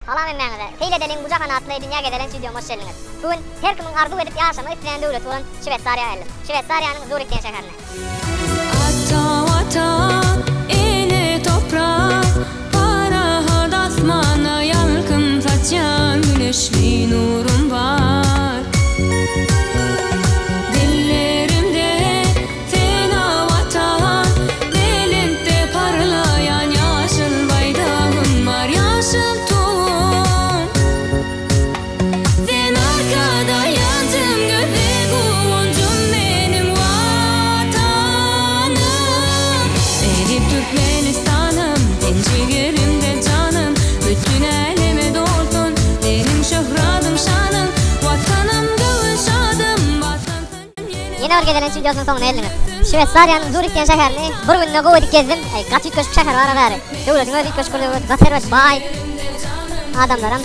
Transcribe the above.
Salam hemmäňize! Seýl edeliň bu jahan atly dünýä gezelenç wideoma hoş geldiňiz. Bu gün her kimiň arzuw edip ýaşamak isleýän döwleti bolan Şweýsariýa geldim. Şweýsariýanyň Zurih diýen şäherine. Ata Watan, ene toprak, parahat asmanda ýalkym saçýan güneşli nurum bar. Dillerimde Sena Watan, belentde parlaýan ýaşyl baýdagym bar, ýaşyl tugum. Sen arka daýanjym, göze guwanjym meniň Watanym. Eziz Türkmenistanym, sen jigerimde janym, Bütin äleme dolsun seniň şöhratyň, şanyň, Watanym, göwün şadym, Watan sen. Ýene bir gezelenç wideosynyň soňuna geldiňiz. Şweýsariýanyň Zurih diýen şäherini bir günde gowy edip gezdim. Gaty üýtgeşik şäher bar-a bäri. Döwletiň özi üýtgeşik bir döwlet, gaty erbet baý. Adamlaram.